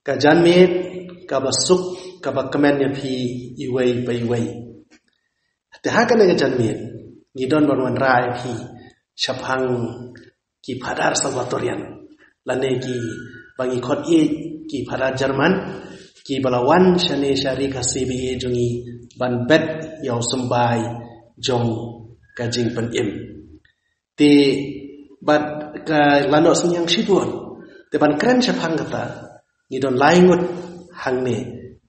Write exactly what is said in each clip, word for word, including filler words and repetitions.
Ka janmiet kaba suk kaba kmen ïa phi iwei pa iwei. Te ha kane ka janmiet ngi don ban wanrah ïa phi shaphang ki Phadar Salvatorian lane kiba ngi khot ïa ki Phadar German, kiba la wan shane sha ri Khasi ba ïeit jong ngi ban bet ïa u symbai jong ka jingpynim. Te bad ka la noh synñiang shibun. Te ban kren shaphang kata ngi don lai ngut hangne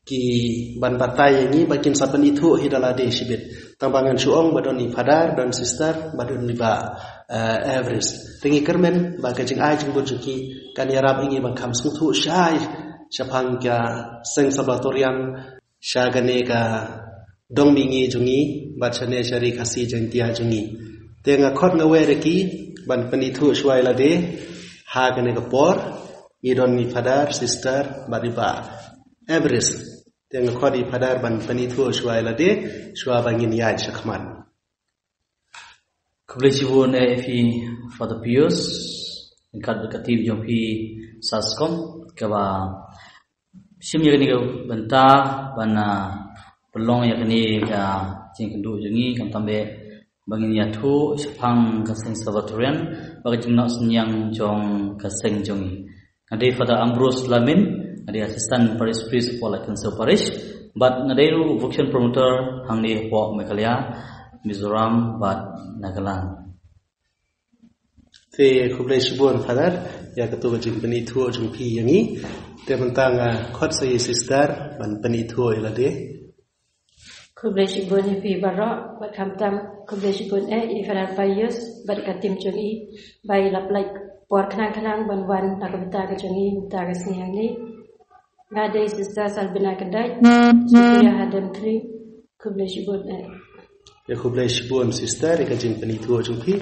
kiban batai ïa ngi ba kin sa pynithuh hi da lade shibit. Tang ba ngan shu ong ba don i Phadar, don Sister, ba don i Bah, eh, Everest. Te ngi kyrmen ba ka jingai jingbun jong ki kan ïarap ïa ngi ban kham sngewthuh shai shaphang ka seng Salvatorian, sha kane ka dong mihngi jong ngi bad shane sha ri Khasi Jaintia jong ngi. Te nga khot nga wer ïa ki ban pynithuh shuwa ïa lade ha kane ka por. Ngi don i Phadar, Sister bad i Bah Everest. Te nga khot i Phadar ban pynithuh shuwa ïa lade shuwa ba ngin ïaid shakhmat. Khublei shibun eh ïa phi Father Pius, ryngkat bad ka team jong phi SASCOM, kaba shim ïa kane ka bynta ban, ah, pynlong ïa kane ka jingkynduh jong ngi, khamtam eh ba ngin ïathuh shaphang ka seng Salvatorian bad ka jingnoh synñiang jong ka seng jong ngi. Nga dei Father Ambrose Lamin, nga dei Assistant Parish Priest hapoh Laitkynshew Parish, bad nga dei ruh Vocation Promoter hangne hapoh Meghalaya, Mizoram bad Nagaland. Te khublei shibun Father ïa katu ka jingpynithuh jong phi ïa ngi. Te mynta nga khot sa ïa i Sister ban pynithuh ïa lade. Khublei shibun ïa phi baroh bad khamtam khublei shibun eh ïa i Father Pius bad ka team jong i ba i la pynlait por khnang khnang ban wan na ka bynta ka jong i mynta ka sngi hangne. Nga dei Sister Salbina Kyndait, Sophia Hadem Three. Khublei shibun eh. Ïa khublei shibun Sister ïa ka jingpynithuh jong phi.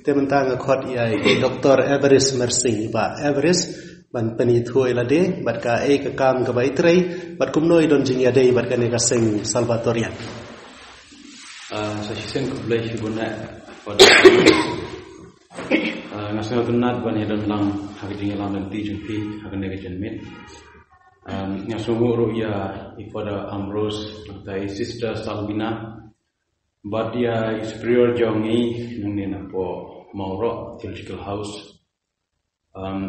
Te mynta nga khot ïa i Doctor Everest Mersing, i Bah Everest ban pynithuh ïa lade bad kaei ka kam kaba i trei bad kumno i don jingïadei bad kane ka seng Salvatorian. Ah, sa shisien khublei shibun eh Father. Ah, nga sngewtynnat ban ïadon lang ha ka jingïalam lynti jong phi ha kane ka janmiet. Um, nga sngewnguh ruh ïa i Father Ambrose, bad ïa i Sister Salbina, bad ïa i Superior jong ngi nangne napoh Mawroh Theological House. Um,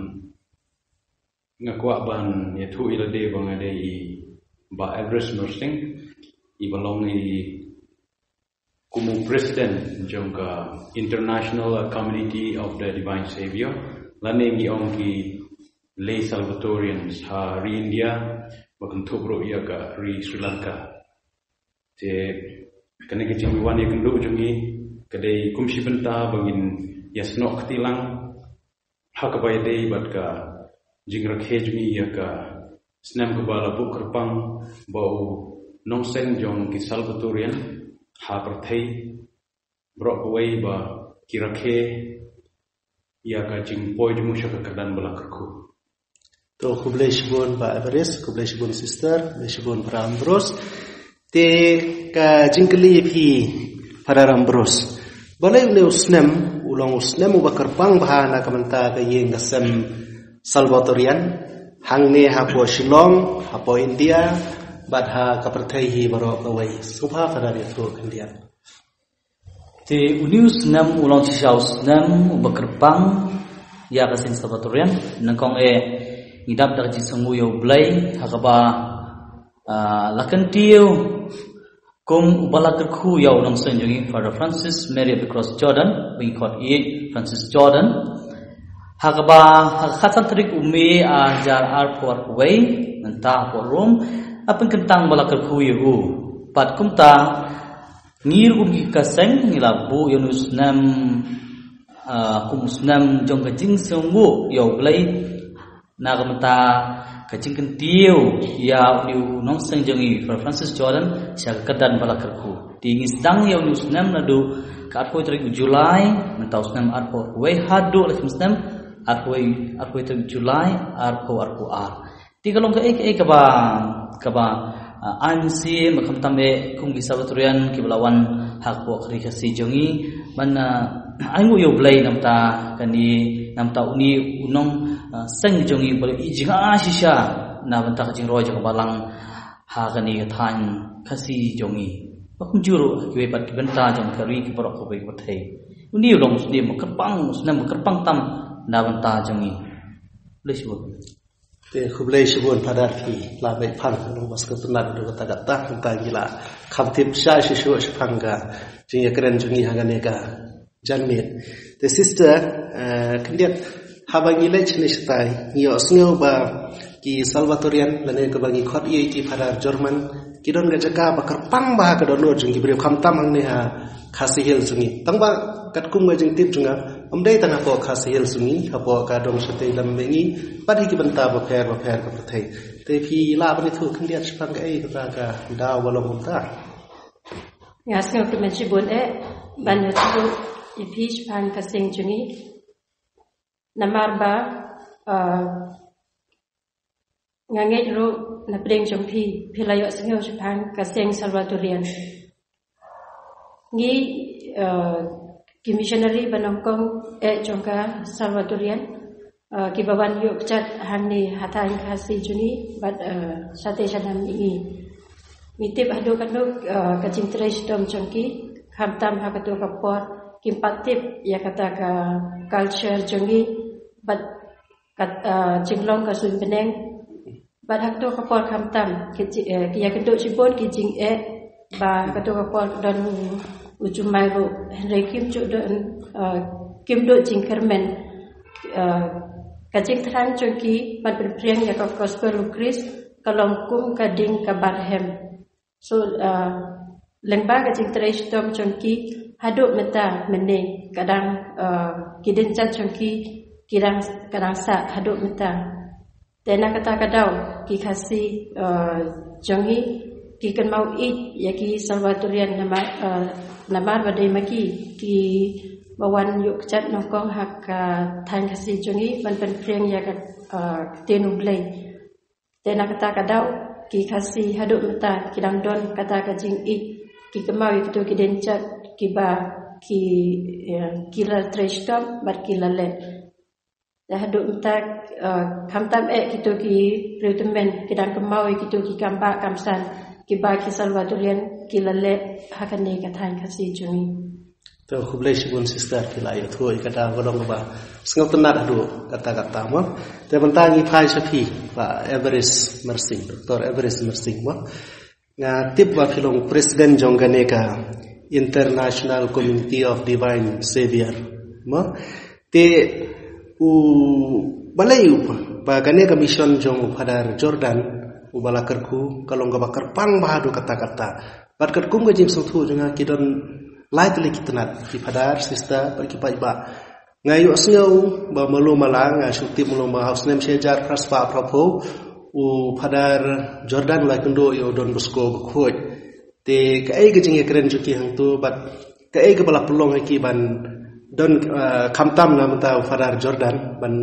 nga kwah ban ïathuh ïa lade ba nga dei i Bah Everest Mersing, iba long i kum u President jong ka International Community of the Divine Savior, lane ngi ong ki Lay Salvatorians ha ri India, ba kynthup ruh ïa ka ri Sri Lanka. Te kane ka jingwan ïakynduh jong ngi ka dei kum shi bynta ba ngin ïasnoh kti lang ha kaba ïadei bad ka jingrakhe jong ngi ïa ka snem kaba la buh kyrpang ba u nongseng jong ki Salvatorian ha pyrthei baroh kawei ba ki rakhe ïa ka jingpoi jong u sha ka kyrdan ba la kyrkhu. To khublei shibun Bah Everest, khublei shibun Sister, khublei shibun Father Ambrose. Te ka jingkylli ïa phi Father Ambrose, balei une u snem u long u snem uba kyrpang bha na ka bynta ka ïing ka sem Salvatorian hangne hapoh Shillong, hapoh India bad ha ka pyrthei hi baroh kawei? Sngewbha Father ïathuh khyndiat. Te une u snem u long shisha u snem uba kyrpang ïa ka seng Salvatorian. Nyngkong eh ngi dap da ka jingsngewnguh ïa U Blei ha kaba, ah, la kyntiew kum uba la kyrkhu ïa u nongseng jong ngi Father Francis Mary of the Cross Jordan, ba ngi khot ïa Francis Jordan. Ha kaba ha ka khatsan tarik u May arhajar arphew arphew wei, mynta hapoh Rome la pynkyntang ba la kyrkhu ïa u. Bad kumta ngi ruh kum ki ka seng ngi la buh ïa une u snem, ah, kum u snem jong ka jingsngewnguh ïa U Blei na ka bynta ka jingkyntiew ïa une u nongseng jong ngi Father Francis Jordan sha ka kyrdan ba la kyrkhu. Te ngi sdang ïa une u snem naduh ka arphew tarik u July mynta u snem arphew arphew wei haduh la kum snem arphew, arphew tarik u July arphew arphew ar. Te ka long kaei kaei kaba, kaba, ah, ai mynsiem, khamtam eh kum ki Salvatorian kiba la wan hapoh ka ri Khasi jong ngi ban, ah, ai nguh ïa U Blei namar kane, namar une u nong, ah, seng jong ngi ba la ïeit jingïashisha na bynta ka jingroi jong ka balang ha kane ka thaiñ Khasi jong ngi. Ba kumjuh ruh ha kiwei pat ki bynta jong ka ri, ki baroh kawei ka pyrthei. Une u long u snem ba kyrpang, u snem ba kyrpang tam na bynta jong ngi. Khublei shibun. Te khublei shibun Phadar, phi la beh phan, long ba sngewtynnat haduh katta katta, mynta ngi la kham tip shisha shisha shaphang ka jingïakren jong ngi ha kane ka janmiet. Te sister, eh, khyndiat haba ngi leit shane shatai, ngi ïohsngew ba ki Salvatorian, lane kaba ngi khot ïa ki Phadar Jorman, ki don ka jaka ba kyrpang bha ha ka dohnud jong ki briew, khamtam hangne ha Khasi Hills jong ngi. Tang ba katkum ka jingtip jong nga, ym dei tang hapoh Khasi Hills jong ngi, hapoh ka dong shatei lam jong ngi, bad ha ki bynta bapher bapher ka pyrthei. Te phi lah ban ïathuh khyndiat shaphang kaei kata ka daw ba long kumta? Nga sngewkmen shibun eh ban ïathuh ïa phi shaphang ka seng jong ngi. Namar ba, uh, nga ngeit ruh na pdeng jong phi, phi la ïohsngew shaphang ka seng Salvatorian. Ngi, uh, ki missionary ba nyngkong eh jong ka Salvatorian, uh, kiba wan ïuh kjat hangne ha thaiñ Khasi jong ngi bad, uh, shatei shanam jong ngi. Ngi tip haduh katno, uh, ka jingtrei shitom jong ki, khamtam ha kato ka por kim pat tip ïa kata ka culture jong ngi bad kat, uh, jinglong ka suiñ bneng. Bad ha kato ka por khamtam ki ji-, eh, ki ïakynduh shibun ki jingeh ba kato ka por don u, u jumai ruh, hynrei kim ju don, uh, kim duh jingkyrmen. Uh, ka jingthrang jong ki ban pynphriang ïa ka gospel u Khrist ka long kum ka ding ka barhem. So, uh, lyngba ka jingtrei shitom jong ki haduh mynta mynne, ka dang, uh, ki dienjat jong ki, ki dang, ka dang sah haduh mynta. Te na kata ka daw ki Khasi, uh, jong ngi ki kynmaw ïeit ïa ki Salvatorian namar, uh, namar ba dei ma ki kiba wan ïuh kjat nyngkong ha ka thaiñ Khasi jong ngi ban pynphriang ïa ka, uh, ktien u Blei. Te na kata ka daw ki Khasi haduh mynta ki dang don kata ka jingïeit, ki kynmaw ïa kito ki dienjat kiba ki, eh, ki la trei shitom bad ki la leh. Te haduh mynta, eh, khamtam eh kito ki briew tymmen ki dang kynmaw ïa kito ki kam bah kam san kiba ki Salvatorian ki la leh ha kane ka thaiñ Khasi jong ngi. To, khublei shibun sister, phi la ïathuh ïa ka daw ba long kaba sngewtynnat haduh katta katta mo. Te mynta ngi phai sha phi, Bah Everest Myrsing, Doktor Everest Myrsing mo. Nga tip ba phi long president jong kane ka International Community of Divine Savior mo. Te u balei u ba kane ka mission jong u Phadar Jordan u ba la kyrkhu ka long kaba kyrpang bha haduh katta katta. Bad katkum ka jingsngewthuh jong nga ki don lai tylli ki tnat, ki phadar, sister, bad ki paidbah. Nga ïohsngew ba malu mala, nga shu tip malu mala ha u snem shi hajar phra spah phra phew, u Phadar Jordan u la ïakynduh ïa u Don Bosco Bakhuid. Te kaei ka jingïakren jong ki hangto bad kaei kaba la pynlong ha ki ban don, eh, khamtam na bynta u Phadar Jordan ban,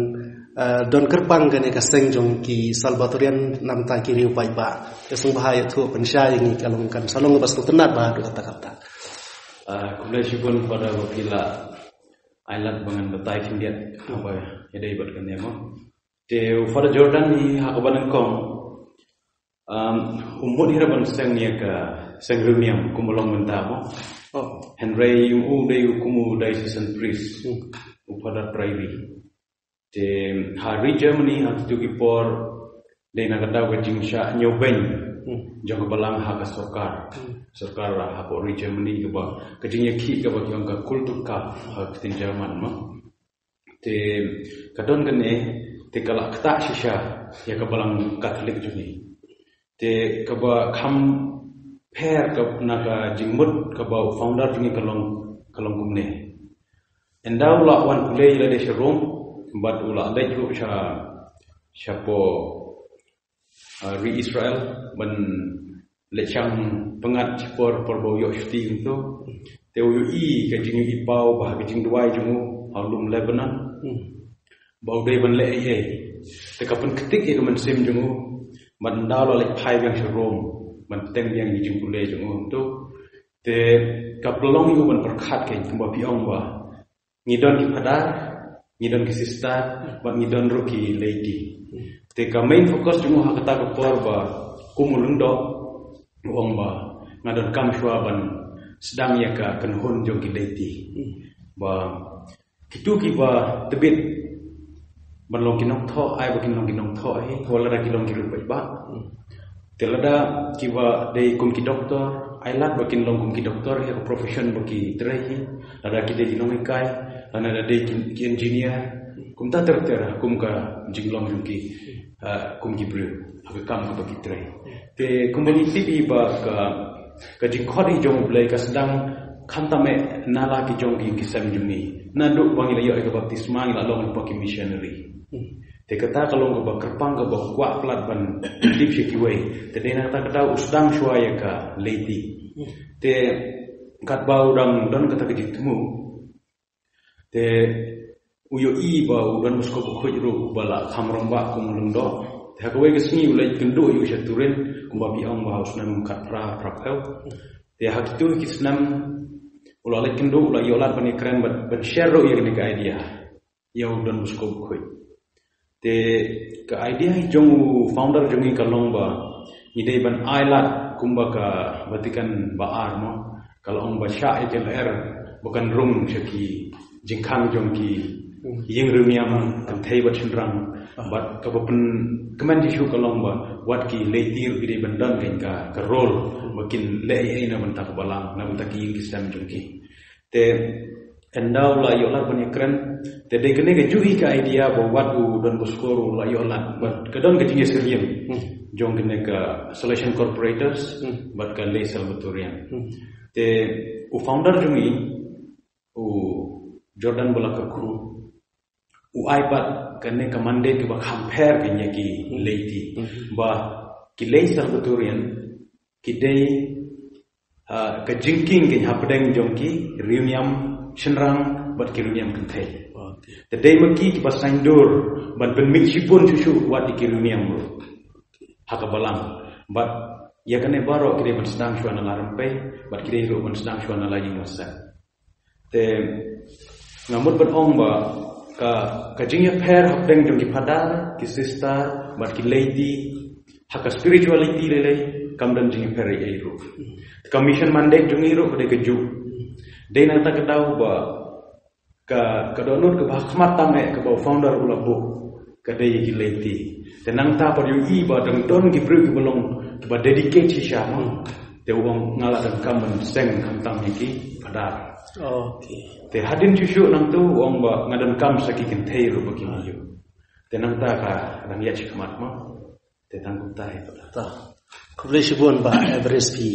eh, don kyrpang kane ka seng jong ki Salvatorian na bynta ki riew paidbah. Te sngewbha ïathuh pynshai ïa ngi, ka long kan sa long kaba sngewtynnat bha haduh katta katta. Ah, khublei shibun Phadar ba phi la ai lad ba ngan batai khyndiat haba ïadei bad kane mo. Te u Phadar Jordan hi ha kaba nyngkong, um, u mut hi ruh ban seng ïa ka seng riewniam kum ba long mynta mo. Oh. Hynrei u dei u kum u diocesan priest. Hmm. U Phadar Priory. Te ha ri Germany ha kitu ki por dei na ka daw ka jingshah ñiewbeiñ. Hmm. Jong ka balang ha ka sorkar. Hmm. Sorkar ha ka ri Germany kaba ka jingïakhih kaba ki ong ka Kulturkampf ha ka ktien German mo. Te ka don kane, te ka la ktah shisha ïa ka balang Katholik jong ngi. Te kaba kham pher ka na ka jingmut kaba u founder jong ngi ka long, ka long kumne. Ynda u la wan pule ïa lade sha Rome, bad u la leit ruh sha, shapoh, ah, ri Israel, ban leit shang pyngngad shipor por ba u ïoh shuti kumto. Te u ïohi ka jingïohi paw ba ha ka jingduwai jong u ha u lum Lebanon. Hmm. Ba u dei ban leh ei ei. Te ka pynktik ïa ka mynsiem jong u. Bad ynda u la leit phai biang sha Rome ban bteng biang ïa ka jingpule jong u kumto. Te ka pynlong ïa u ban pyrkhat kein kumba phi ong ba ngi don ki phadar, ngi don ki sister, bad ngi don ruh ki lady. Te ka main focus jong u ha kata ka por ba kum u lyngdoh, u ong ba nga donkam shuwa ban sdang ïa ka kynhun jong ki lady. Ba kito kiba tbit ban long ki nongthoh, ai ba kin long ki nongthoh hi, wat lada ki long ki riewpaidbah. Te lada kiba dei kum ki doktor, ai lad ba kin long kum ki doktor, ïa ka profession ba ki trei hi. Lada ki dei ki nonghikai, lada dei ki, ki engineer, kumta ter ter, kum ka jinglong jong ki, ah, kum ki briew ha ka kam kaba ki trei. Te kumba ngi tip hi ba ka, ka jingkhot hi jong U Blei ka sdang khamtam eh na la ki jong ki, ki sem jong ngi. Naduh ba ngi la ïoh ïa ka baptisma, ngi la long lypa ki missionary. Te kata ka long kaba kyrpang, kaba kwah palat ban tip sha kiwei. Te dei na kata ka daw u sdang shuwa ïa ka lady. Te katba u dang don kata ka jingthmu, te u ïohi ba u Don Bosco Bakhuid ruh uba la kham rangbah kum u lyngdoh. Te ha kawei ka sngi u leit kynduh ïa u sha Turin, kumba phi ong ba ha u snem khatphra, phraphew. Te ha kito ki snem u la leit kynduh, u la ïoh lad ban ïakren, ban, ban share ruh ïa kane ka idea ïa u Don Bosco Bakhuid. Te ka idea hi jong u founder jong ngi ka long ba ngi dei ban ai lad kumba ka Vatican ba ar mo, ka la ong ba shah ïa ka lyer ba kan rung sha ki jingkhang jong ki ïing riewniam kynthei bad shynrang. Bad kaba pynkmen shisha ka long ba wat ki lady ruh ki dei ban don ka, ka role ba kin leh ei ei na bynta ka balang, na bynta ki ïing ki sem jong ki. Te ynda u la ïoh lad ban ïakren, te dei kane kajuh hi ka idea ba wat u Don Bosco ruh u la ïoh lad, bad ka don ka jingïasyriem jong kane ka Salesian Corporators bad ka Lay Salvatorian. Te u founder jong ngi, u Jordan Balakyrkhu, u ai pat kane ka mandate kaba kham pher ka ïa ki lady. Ba ki Lay Salvatorian ki dei, ah, ka jingkieng ka hapdeng jong ki riewniam shynrang bad ki riewniam kynthei. Te dei ma ki kiba saiñdur ban pynmih shibun shuh shuh wat ïa ki riewniam ruh ha ka balang. Bad ïa kane baroh ki dei ban sdang shuwa na la rympei, bad ki dei ruh ban sdang shuwa na la ïing la sem. Te nga mut ban ong ba ka, ka jingïapher hapdeng jong ki phadar, ki sister bad ki lady ha ka spirituality lei lei kam don jingïapher ei ei ruh. Ka mission mandate jong ngi ruh ka dei kajuh. Dei na kata ka daw ba ka, ka dohnud kaba ha khmat tam eh kaba u founder u la buh ka dei ïa ki lady. Te nangta pat ïohi ba dang don ki briew kiba long kiba dedicate shisha mo. Te u ong nga la donkam ban seng khamtam ïa ki phadar. Te hadien shuh shuh nangta u ong ba nga donkam sa ki kynthei ruh ba kin ïoh. Te nangta ka dang ïaid shakhmat mo. Te tang kumta hi pat. Khublei shibun Bah Everest phi.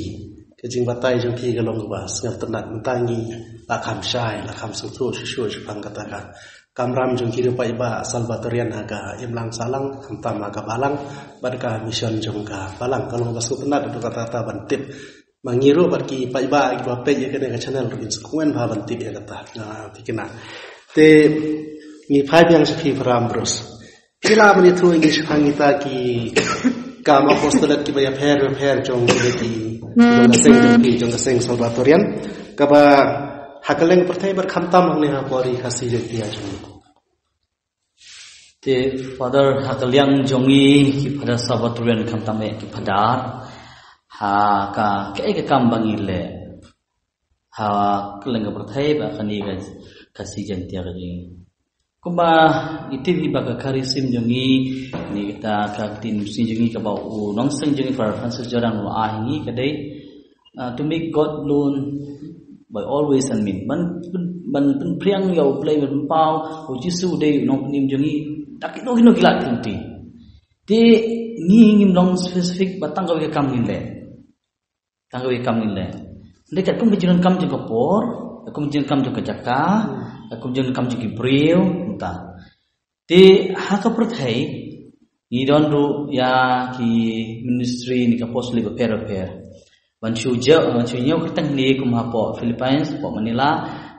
Ka jingbatai jong phi ka long kaba sngewtynnat, mynta ngi la kham shai, la kham sngewthuh shuh shuh shaphang kata ka kamram jong ki riewpaidbah Salvatorian ha ka imlang sahlang, khamtam ha ka balang bad ka mission jong ka balang. Ka long kaba sngewtynnat haduh katta katta ban tip. Ma ngi ruh bad ki paidbah kiba peit ïa kane ka channel ruh ngin sa kmen bha ban tip ïa kata. Nga thikna. Te ngi phai biang sha phi Father Ambrose. Phi lah ban ïathuh ïa ngi shaphang kita ki kam apostolate kiba ïapher ïapher jong ki, jong ka seng jong phi, jong ka seng Salvatorian, kaba ha kylleng pyrthei bad khamtam hangne ha Pori Khasi Jaiñtia jong ngi. Te Father, ha ka liang jong ngi ki Father Salvatorian khamtam eh ki phadar, ha ka, kaei ka kam ba ngi leh ha kylleng ka pyrthei bad kane ka Khasi Jaiñtia ka jong ngi. Kumba i tip hi ba ka charism jong ngi, ne kata ka ktien mynsiem jong ngi kaba u nongseng jong ngi Father Francis Jordan u la ai ha ngi ka dei, ah, to make God known by all ways and means. Ban, ban, ban pynphriang ïa U Blei, ban pynpaw U Jisu u dei u nongpynim jong ngi da kino kino ki lad ki lynti. Te ngi ngim long specific ba tang kawei ka kam ngin leh. Tang kawei ka kam ngin leh. Hynrei katkum ka jingdonkam jong ka por, katkum ka jingdonkam jong ka jaka, katkum ka jingdonkam jong ki briew, kumta. Te ha ka pyrthei ngi don ruh ïa ki ministry ne ka apostolate bapher bapher. Ban shu jia, ban shu ñiew kyrteng hangne kum hapoh Philippines, hapoh Manila,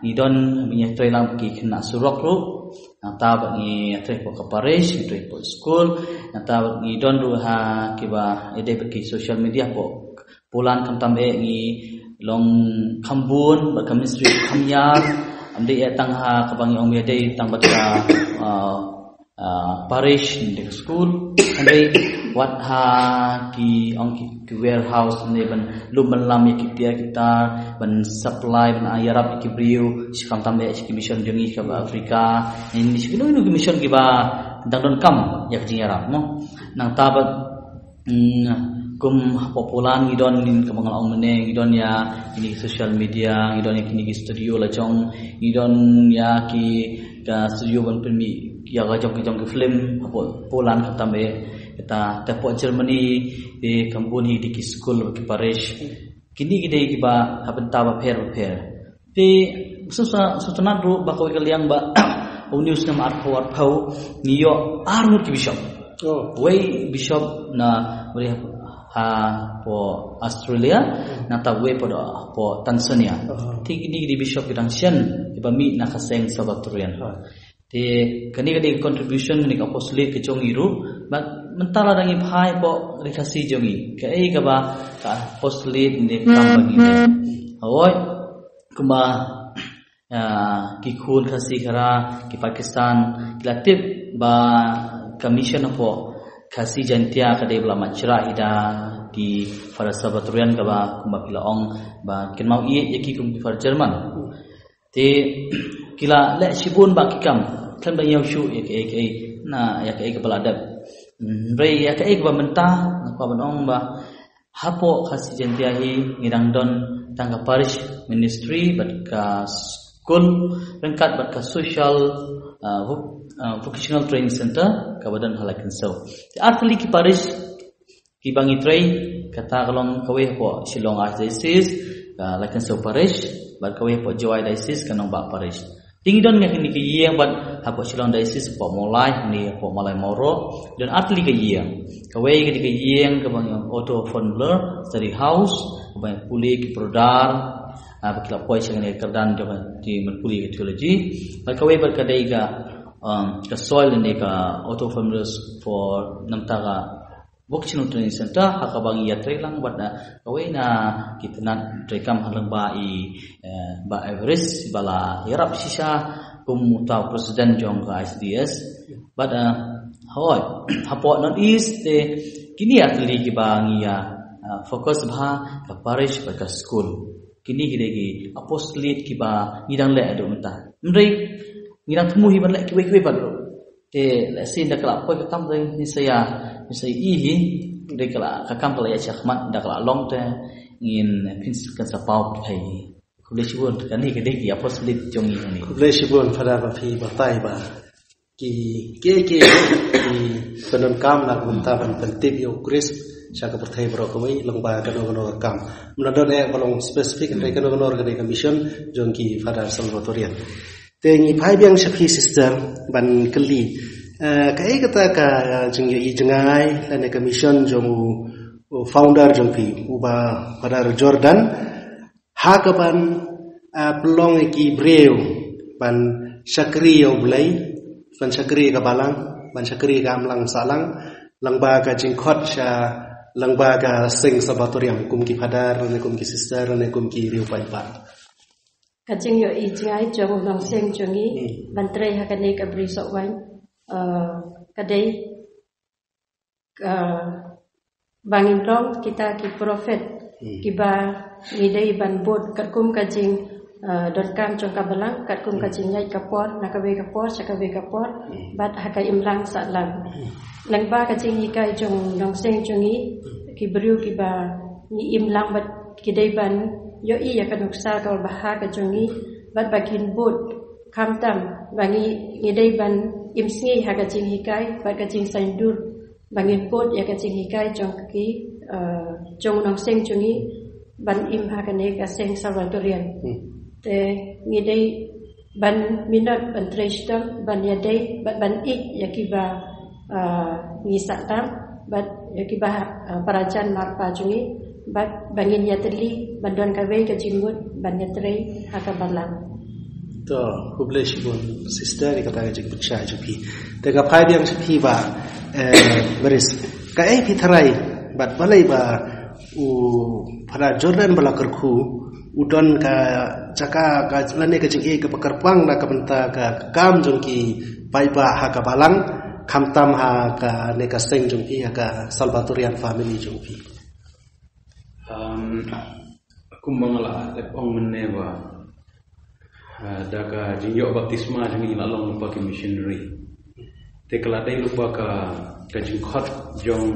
ngi don, ngi ïatrei lang ki khynnah surok ruh. Nangta bad ngi ïatrei hapoh ka parish, ngi trei hapoh skul. Nangta bad ngi don ruh ha kiba ïadei bad ki social media hapoh Poland khamtam eh ngi long kham bun bad ka ministry kham ïar. Dei ïa tang ha ka bang ong ïa dei tang bad ka, ah, ah, parish ne ka school. Dei wat ha ki ong ki, ki warehouse ne ban lum ban lam ïa ki tiar ki tar ban supply ban ïarap ïa ki briew. Shi kam tam dei shi ki mission jong ngi ka ba Africa. Ni shi ki nu ki mission ki ba dang don kam ïa ka jingïarap mo. Nangta bad Hmm, kum hapoh Poland ngi don nin ka bang ong mane ngi don ïa kini ki social media, ngi don ïa kini ki studio la jong, ngi don ïa ki ka studio ban pynmih ïa ka jong ka jong ki film hapoh Poland kata me kata te hapoh Germany te kam bun hi dei ki school ki parish. Kini ki dei ki ba ha bynta ba pher ba pher. Te sa sa sa tanat ruh ba kawei ka liang ba u news nam arphew arphew ngi ïoh ar ngut ki bishop. Oh. Wei bishop na wei ha po Australia, na ta wei po do po Tanzania. Oh. Te kini ki bishop ki dang shen ki ba mih na ka seng Salvatorian. Oh. Te kani ka dei contribution ni ka apostolate ka jong i ruh ba mentala dang i phai po ri Khasi jong i. Ka ei ka ba ka apostolate ni kam ba ngi. Hoi. Kumba, ah, ki khun Khasi Khara ki Pakistan ki la tip ba ka mission hapoh Khasi Jaintia ka dei ba la machra ida ki Father Salvatorian ka ba kumba ki la ong ba kin mau i ïa ki kum ki Father German. Te ki la leh shibun ba ki kam kan ba ïau shu ïa ka ei ka ei na ïa ka ei ka ba la dep. Bre ïa ka ei ka ba mynta na ka ba ong ba hapoh Khasi Jaintia hi ngi dang don tang ka parish ministry bad ka school ryngkat bad ka social, ah, voc- ah, vocational training center ka ba don ha Laiteinsaw. Te artylli ki parish ki ba ngi trei kata ka long kawei hapoh Shillong Archdiocese ka Laiteinsaw parish bad kawei hapoh Jowai diocese ka Nongbah parish. Te ngi don nga kini ka ïing bad hapoh Shillong diocese hapoh Mawlai ne hapoh Mawlai Mawroh don artylli ka ïing. Kawei kini ka ïing ka bang ong Otto von Blair Study House ka bang pule ki prodar, ah, ba ki la poi sha kane ka kyrdan jong ka jingpule ka theology. Bad kawei bad ka dei ka, um, ka soil ne ka Otto von Blair for namta ka Vocational Training Center ha ka bang ïa trei lang bad na kawei na ki tnat trei kam ha lang ba i, eh, ba Everest ba la ïarap shisha kum uta president jong ka I C D S. Bad, eh, hoi hapoh North East te kini artylli ki ba ngi ïa, eh, focus bha ka parish bad ka school. Kini ki dei ki apostolate ki ba ngi dang leh adu mynta. Mrei ngi dang thmu hi ban leh kiwei kiwei bad. Te leh sin da ka la poi ka kam dei ni saya ni saya i hi dei ka la ka kam ka la ïa chak mat da ka la long te ngin phin kan sa pau thai. Khublei shibun kani ka dei ki apostolate jong ngi ni. Khublei shibun Father ba phi batai ba ki ki ki ki penon kam na kumta ban pyntip ïa u Khrist sha ka pyrthei baroh kawei lang ba kano kano kam. Mna don eh ba long specific dei kano kano ka dei ka mission jong ki Father Salvatorian. Te ngi phai biang sha phi sister ban kylli. Eh, kaei kata ka, eh, jingïohi jngai lane ka mission jong u, u founder jong phi u ba Father Jordan ha ka ban, eh, pynlong ïa ki briew ban shakri ïa u Blei, ban shakri ïa ka balang, ban shakri ïa ka imlang sahlang, lang ba ka jingkhot sha lang ba ka seng Salvatorian kum ki father ne kum ki sister ne kum ki riew paidbah. Ka jingïohi jngai jong u nongseng jong ngi ban trei ha kane ka bri Sohwaiñ, eh, ka dei, eh, ba ngin long kita ki prophet ki ba ngi dei ban bud katkum ka jing, eh, donkam jong ka balang katkum ka jingïaid ka por na kawei ka por sha kawei ka por bad ha ka imlang sahlang. Lang ba ka jinghikai jong u nongseng jong ngi ki briew ki ba ngi im lang bad ki dei ban ïohi ïa ka nuksa ka bha ka jong ngi bad ba kin bud khamtam ba ngi ngi dei ban im sngi ha ka jinghikai bad ka jingsaiñdur ba ngin bud ïa ka jinghikai jong ki, eh, jong u nongseng jong ngi ban im ha kane ka seng Salvatorian. Te ngi dei ban minot ban trei shitom ban ïadei bad ban ïeit ïa ki ba, ah, ngi sah tam bad ïa ki ba, ah, para jan marpa jong ngi bad ba ngin ïatylli ban don kawei ka jingmut ban ïatrei ha ka balang. To, khublei shibun sister ïa kata ka jingpynshai jong phi. Te nga phai biang sha phi ba, eh, Maris, kaei phi tharai bad balei ba u Father Jordan ba la kyrkhu u don ka jaka ka lane ka jingïeit kaba kyrpang na ka bynta ka kam jong ki paidbah ha ka balang, khamtam ha kane ka seng jong phi, ha ka Salvatorian family jong phi? Um, kumba nga la tip ong mynne ba, uh, da ka jingïoh baptisma jong ngi la long lypa ki missionary. Te ka la dei lypa ka, ka jingkhot jong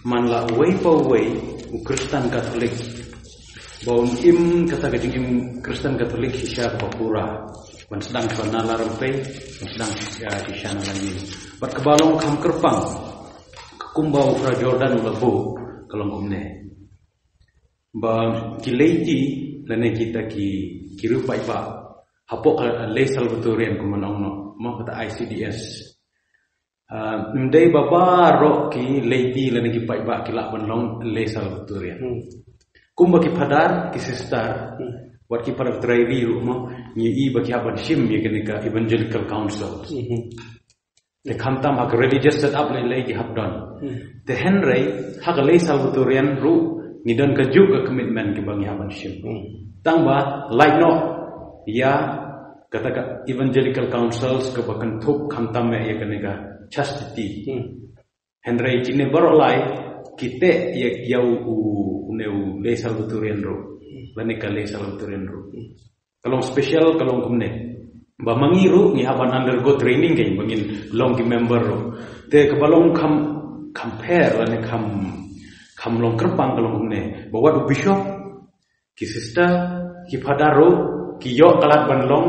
man la uwei pa uwei u Khristan Katholik. Ba un im kata ka jingim Khristan Katholik shisha kaba pura. Ban sdang sha na la rympei, ban sdang shisha, shisha na la ïing. Bad kaba long kham kyrpang, kumba u Fra Jordan u la buh, ka long kumne. Ba ki lei ti lane kita ki, ki riew paidbah hapoh ka lei Salvatorian kumba ong noh, mo, kata I C D S. Ah, ym dei ba baroh ki lei ti lane ki paidbah ki lah ban long lei Salvatorian. Hmm. Kumba ki phadar, ki sister, hmm, wat ki para trai ri ruh, mo, ngi i ba ki hap ban shim ïa kane ka Evangelical Council. Hmm. Te khamtam ha ka religious set up lei lei ki hap don. Hmm. Te hynrei ha ka lei Salvatorian ruh ngi don kajuh ka commitment kiba ngi hap ban shim. Hmm. Tang ba lait noh ïa kata ka Evangelical Councils kaba kynthup khamtam ïa kane ka chastity. Hmm. Hynrei kine baroh lai ki teh ïa, ïa u, u, une u lei Salvatorian ruh. Lane ka lei Salvatorian ruh. Ka long special, ka long kumne. Ba ma ngi ruh ngi hap ban undergo training kein ba ngin long ki member ruh. Te kaba long kham, kham pher lane kham, kham long kyrpang ka long kumne. Ba wat u bishop, ki sister, ki phadar ruh ki ïoh ka lad ban long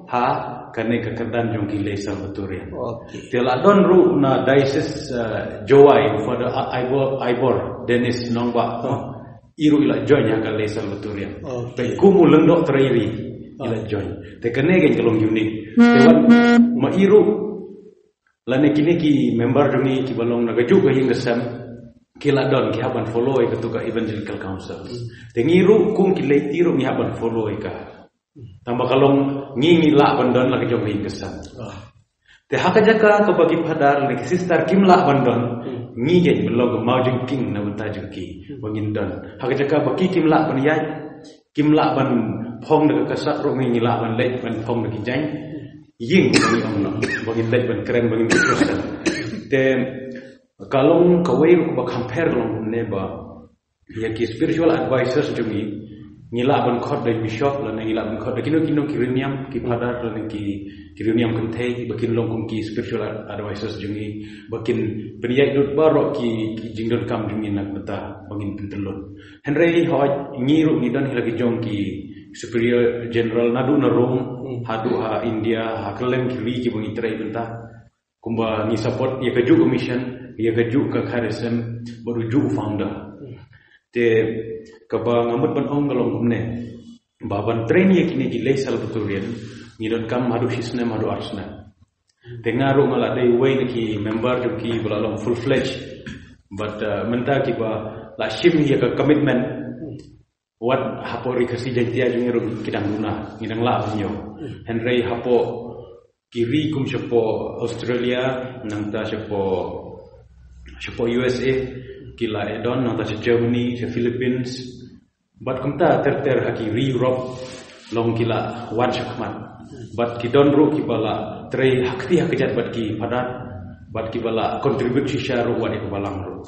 ha kane ka kyrdan jong ki lei Salvatorian. Okay. Te la don ruh na diocese, uh, Jowai, Father I-, Ivor, Ivor Dennis Nongbah. Oh. I ruh i la join ha ka lei Salvatorian. Okay. Te kum u lyngdoh trai ri i la join. Te kane ka long unique. Te wat ma i ruh lane kine ki member jong ngi kiba long na kajuh ka ïing ka sem, ki la don, ki hap ban follow ïa katu ka Evangelical Council. Hmm. Te ngi ruh kum ki lei ti ruh ngi hap ban follow ïa ka. Tang ba ka long ngi, ngi lah ban don la ka jong ka ïing ka sem. Ah. Te ha ka jaka kaba ki phadar lane ki sister kim lah ban don, hmm, ngi kein ban long ka mawjingking na bynta jong ki, hmm, ba ngin don. Ha ka jaka ba ki kim lah ban ïaid, kim lah ban phong da ka ksak ruh ngi, ngi lah ban leit ban phong da ki jaiñ ïing ba ngi ong noh, ba ngin leit ban kren, ba ngin leit Khristan. Te ka long kawei ruh ba kham pher ka long ne ba ïa ki spiritual advisors jong ngi, ngi lah ban khot da bishop lane ngi lah ban khot da kino kino ki riewniam, ki phadar lane ki, ki riewniam kynthei ba kin long kum ki spiritual ad-, advisors jong ngi, ba kin pynïaid lut baroh ki, ki jingdonkam jong ngi na ka bynta ba ngin pyntyllun. Hynrei hooid ngi ruh ngi don hi la ki jong ki Superior General naduh na Rome, hmm, haduh ha India, ha kylleng ki ri kiba ngi trei bynta. Kumba ngi support ïa kajuh ka mission, ïa kajuh ka charism, bad u juh u founder. Hmm. Te kaba nga mut ban ong ka long kumne. Ba ban train ïa kine ki lei Salvatorian ngi donkam haduh shi snem, haduh ar snem. Te nga ruh nga la dei uwei na ki member jong ki ba la long full fledged. Bad, uh, mynta kiba la shim ïa ka commitment. Wat hapoh Ri Khasi Jaiñtia jong ngi ruh ki dang duna, ngi dang lah ban ïoh. Hynrei hapoh ki ri kum shapoh Australia, nangta shapoh, shapoh U S A ki la ïa don, nangta sha Germany, sha Philippines. Bad kumta ter ter ha ki ri Europe long ki la wan shakhmat. Bad ki don ruh kiba la trei ha kti ha kjat bad ki phadar, bad kiba la contribute shisha ruh wat ïa ka balang ruh.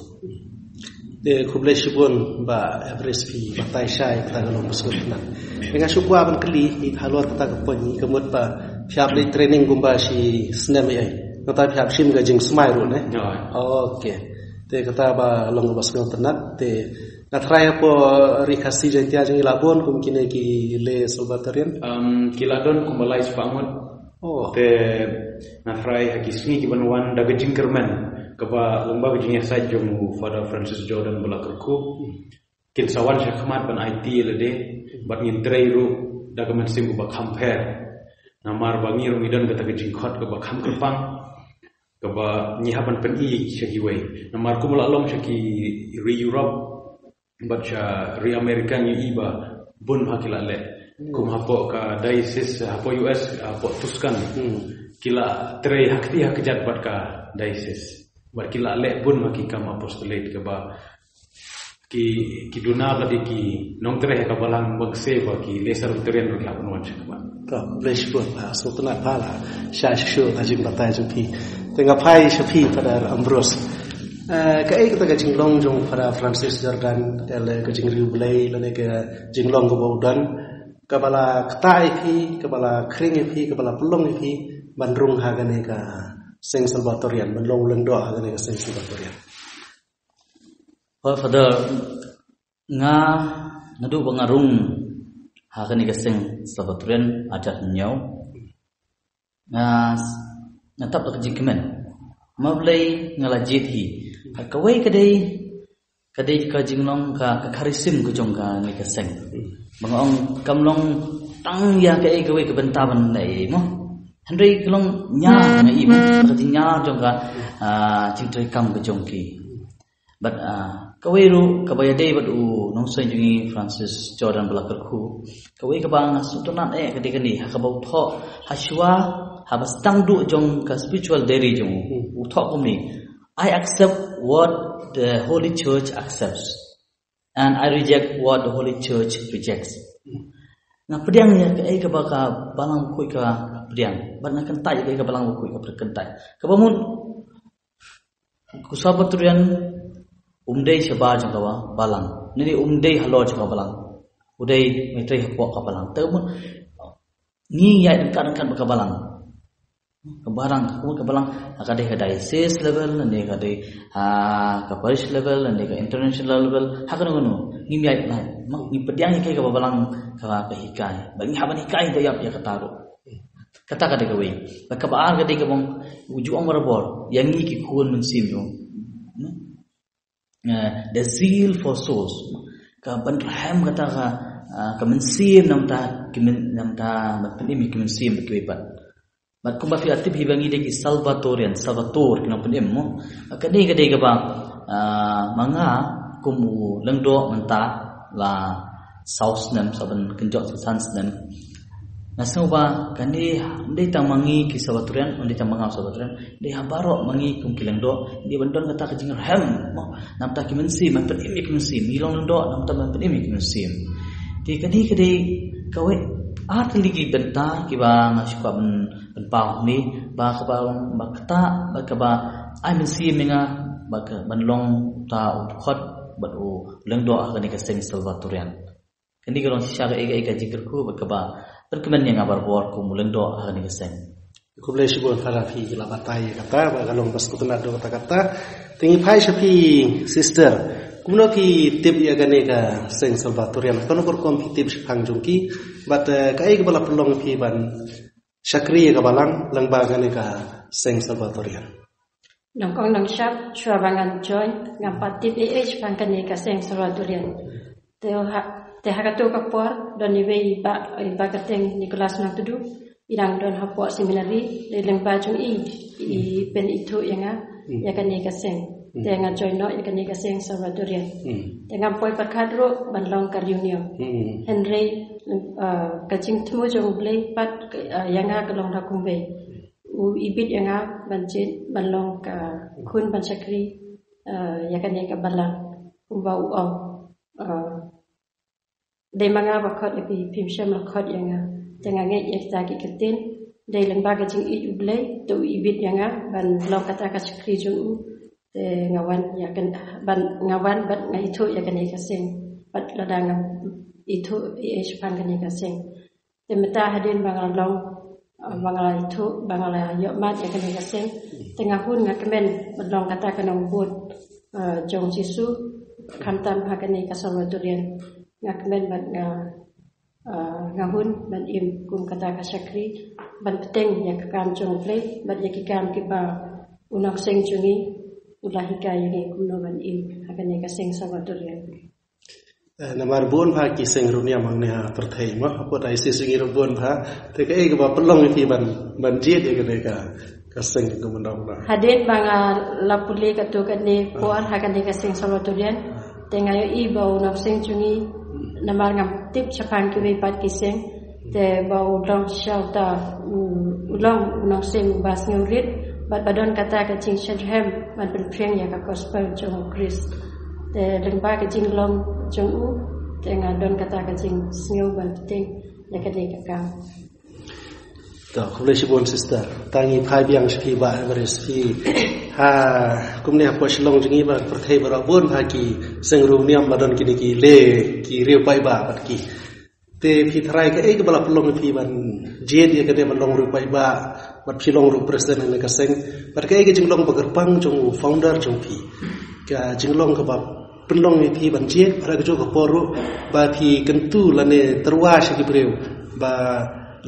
Te khublei shibun Bah Everest, phi batai shai kata ka long ba sngewtynnat. Te nga shu kwah ban kylli, halor kata ka point, ka mut ba phi hap leit training kumba shi snem ei ei. Nangta phi hap shim ka jingsmai ruh ne? Oi. Okay. Te kata ba long ba sngewtynnat, te nga tharai hapoh Ri Khasi Jaiñtia jong ngi la bun kum kine ki lei Salvatorian? Um, ki la don kumba lai spah ngut. Oh. Te nga tharai ha ki sngi ki ban wan da ka jingkyrmen kaba long ba ka jingïasaid jong u Father Francis Jordan ba la kyrkhu, kin sa wan shakhmat ban aiti ïa lade, bad ngin trei ruh da ka mynsiem kaba kham pher. Namar ba ngi ruh ngi don kata ka jingkhot kaba kham kyrpang, kaba ngi hap ban pyni sha kiwei. Namar kumba la long sha ki ri Europe bad sha ri America ngi i ba bun ha ki la leh. Hmm. Kum hapoh ka diocese, hapoh U S, hapoh Tucson. Hmm. Ki la trei ha kti ha kjat bad ka diocese. Bad ki la leh bun ha ki kam apostolate kaba ki, ki duna ba dei ki nongtrei ha ka balang, ba ki seh ba ki leh Salvatorian ruh ki hap ban wan sha ka balang. To, khublei shibun, ah, sngewtynnat bha la shah shuh ka jingbatai jong phi. Te nga phai sha phi, Father Ambrose. Eh, kaei kata ka jinglong jong Father Francis Jordan, ka leh ka jingriewblei lane ka jinglong kaba u don, kaba la ktah ïa phi, kaba la khring ïa phi, kaba la pynlong ïa phi ban rung ha kane ka seng Salvatorian, ban long u lyngdoh ha kane ka seng Salvatorian? Well, Father, nga, naduh ba nga rung ha kane ka seng Salvatorian, hajar hynñiew, nga, nga tap da ka jingkmen. Ma Blei nga la jied hi. Ha kawei ka dei, ka dei ka jinglong ka, ka charism ka jong kane ka seng. Ba nga ong kam long tang ïa kaei kawei ka bynta ban leh mo. Hynrei ka long ñiar nga i mo. Ka jingñiar jong ka, ah, jingtrei kam ka jong ki. Bad, ah, kawei ruh kaba ïadei bad u nongseng jong ngi Francis Jordan ba la kyrkhu. Kawei kaba nga sngewtynnat eh ka dei kane, ha kaba u thoh, ha shuwa, haba sdang duh jong ka spiritual diary jong u. U thoh kumne: "I accept what the Holy Church accepts, and I reject what the Holy Church rejects." Nga pdiang ïa kaei kaba ka Balang Bakhuid ka pdiang, bad nga kyntait ïa kaei ka Balang Bakhuid ka kyntait. Kaba mut, u Salvatorian um dei shabar jong ka ba-, balang. Lane um dei halor jong ka balang. U dei meitrei hapoh ka balang. Te mut ngi ïaid ryngkat ryngkat bad ka balang. Ka balang, ka balang, ha ka dei ka diocese level, lane ka dei, ha ka parish level, lane ka international level, ha kano kano. Ngim ïaid lai. Ma ngi pdiang ïa kaei kaba balang ka, ka hikai. Bad ngi hap ban hikai da ïap ïa kata ruh. Kata ka dei kawei. Bad kaba ar ka dei kaba ong, u ju ong barabor ïa ngi ki khun mynsiem jong u. Eh, the zeal for souls. Ka ban rhem kata ka, ah, ka mynsiem namar ta ki myn-, namar ta ban pynim ïa ki mynsiem bad kiwei pat. Bad kumba phi la tip hi ba ngi dei ki Salvatorian, Salvator ki nongpynim mo. Kane ka dei kaba, ah, ma nga kum u lyngdoh mynta la saw snem, sa ban kynjoh sa san snem. Nga sngew ba kane ym dei tang ma ngi ki Salvatorian, ym dei tang ma nga u Salvatorian, dei ha baroh ma ngi kum ki lyngdoh, dei ban don kata ka jingrhem mo. Namar ta ki mynsiem, ban pynim ïa ki mynsiem, ngi long lyngdoh namar ta ban pynim ïa ki mynsiem. Te kane ka dei kawei ar tylli ki bynta kiba nga shu kwah ban, ban pynpaw hangne, ba kaba, ba kata, ba kaba ai mynsiem ïa nga, ba ka, ban long ta u dkhot bad u lyngdoh ha kane ka seng Salvatorian. Kane ka long shisha kaei kaei ka jingkyrkhu bad kaba pynkmen ïa nga barabor kum u lyngdoh ha kane ka seng. Khublei shibun Father, phi la batai ïa kata, ba ka long ba sngewtynnat doh kata kata. Te ngi phai sha phi, sister. Kumno phi tip ïa kane ka seng Salvatorian? Kano ka rukom phi tip shaphang jong ki? Bad, eh, kaei kaba la pynlong phi ban shakri ïa ka balang lyngba kane ka seng Salvatorian? Nongkong nongshap, shuwa ba ngan join, ngam pat tip ei ei shaphang kane ka seng Salvatorian. Te ha, te ha kato ka por, don iwei i bah, i bah kyrteng Nicholas Nongtdu, i dang don hapoh seminary, te lyngba jong i, i pynithuh ïa nga, ïa kane ka seng. Te nga join noh ïa kane ka seng Salvatorian. Te ngam poi pyrkhat ruh ban long ka reunion. Hynrei, uh, ka jingthmu jong U Blei pat, uh, ïa nga ka long da kumwei. U ibit ïa nga ban jied, ban long ka khun ban shakri, eh, ïa kane ka balang. Kumba u ong, eh, dei ma nga ba khot ïa phi, phim shym la khot ïa nga. Te nga ngeit ïa kita ki ktien, dei lyngba ka jingïeit U Blei, te u ibit ïa nga ban long kata ka shakri jong u. Te nga wan ïa kan, ban, nga wan bad nga ithuh ïa kane ka seng. Bad lada nga ithuh ïa shaphang kane ka seng. Te mynta hadien ba nga long, uh, ba nga la ithuh, ba nga la ïoh mad ïa kane ka seng. Te nga hun nga kmen ban long kata ka nongbud, uh, jong Jisu, khamtam ha kane ka Salvatorian. Nga kmen bad nga, uh, nga hun ban im kum kata ka shakri, ban bteng ïa ka kam jong U Blei, bad ïa ki kam kiba u nongseng jong ngi u la hikai ïa ngi kumno ban im ha kane ka seng Salvatorian. Eh, namar bun bha ki seng riewniam hangne ha pyrthei mo, hapoh diocese jong ngi ruh bun bha. Te kaei kaba pynlong ïa phi ban, ban jied ïa kane ka, ka seng ka Mawryngkneng? Hadien ba nga la pule katto katne por ha kane ka seng Salvatorian, te nga ïohi ba u nongseng jong ngi, namar ngam tip shaphang kiwei pat ki seng, te ba u long shisha uta, u, u long u nongseng uba sngewrit, bad ba don kata ka jingshitrhem ban pynphriang ïa ka gospel jong U Khrist. Te lyngba ka jinglong jong u, te nga don kata ka jingsngew ban pynting ïa ka dei ka kam. To, khublei shibun sister. Tang i phai biang sha phi Bah Everest phi. Ha, kumne hapoh Shillong jong ngi bad pyrthei baroh bun ha ki seng riewniam la don kine ki leh ki riew paidbah bad ki. Te phi tharai kaei kaba la pynlong ïa phi ban jied ïa kane ban long riew paidbah bad phi long ruh president ha kane ka seng. Bad kaei ka jinglong ba kyrpang jong u founder jong phi. Ka jinglong kaba pynlong ïa phi ban jied, bad ha kajuh ka por ruh ba phi kyntu lane tyrwa sha ki briew ba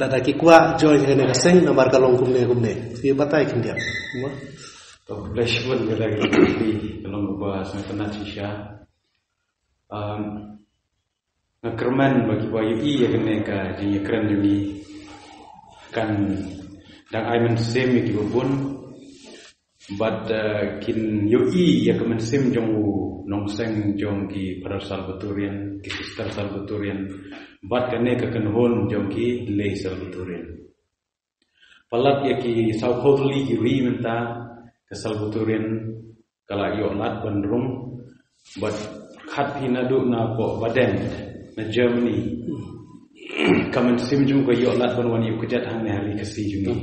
lada ki kwah join ïa kane ka seng namar ka long kumne kumne. Phi batai khyndiat. Mo? To, khublei shibun ïa la ka long ba sngewtynnat shisha. Um, Nga kyrmen ba kiba ïohi ïa kane ka jingïakren jong ngi kan dang ai mynsiem ïa kiba bun. Bad, eh, kin ïohi ïa ka mynsiem jong u nongseng jong ki Father Salvatorian, ki Sister Salvatorian. Bad kane ka kynhun jong ki lay Salvatorian. Palat ïa ki saw phew tylli ki ri mynta ka Salvatorian ka la ïoh lad ban rung. Bad khat hi naduh na poh Baden na Germany. Ka mynsiem jong ka ïoh lad ban wan ïuh kjat hangne ha ri Khasi jong ngi.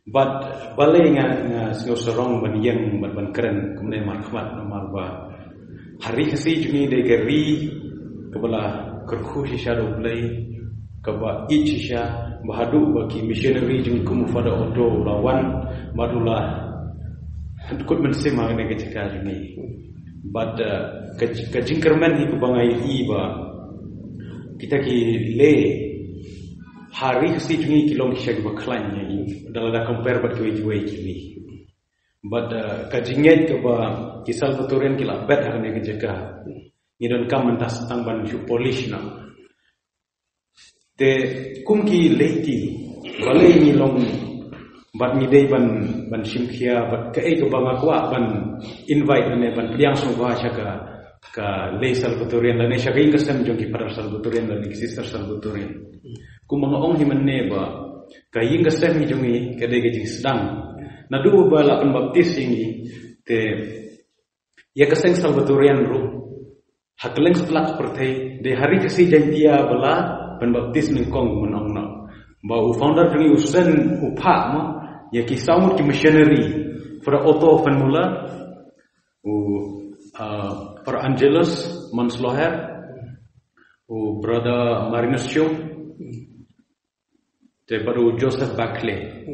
Bad balei nga, nga sngew sarong ban ïeng bad ban kren kumne markhmat namar ba ha ri Khasi jong ngi dei ka ri kaba la kyrkhu shisha da U Blei, kaba ïeit shisha, ba haduh ba ki missionary jong ngi kum u Father Otto u la wan bad u la kut mynsiem ha kane ka jaka jong ngi. Bad, eh, ka, ka jingkyrmen hi kaba nga ïohi ba kita ki lay ha ri Khasi jong ngi ki long shisha kiba khlaiñ ïa ngi da lada compare bad kiwei kiwei ki ri. Bad, uh, ka jingngeit kaba ki Salvatorian ki la bet ha kane ka jaka. Ngi donkam mynta sa tang ban shu polish noh. Te kum ki lei ki, balei ngi long bad ngi dei ban, ban shim khia bad kaei kaba nga kwah ban invite lane ban pdiang sngewbha sha ka, ka lay Salvatorian lane sha ka ïing ka sem jong ki Father Salvatorian lane ki Sister Salvatorian. Kumba nga ong hi mynne ba ka ïing ka sem hi jong ngi ka dei ka jingsdang. Naduh ba la pynbaptis ïa ngi te ïa ka seng Salvatorian ruh ha kylleng satlak ka pyrthei dei ha ri Khasi Jaintia ba la pynbaptis nyngkong, kumba nga ong noh. Ba u founder jong ngi u send u phah mo ïa ki saw ngut ki missionary, Father Otto Fenmuller, u, uh, Father Angelus Monsloher, u Brother Marinus Chung, te bad u Joseph Barclay.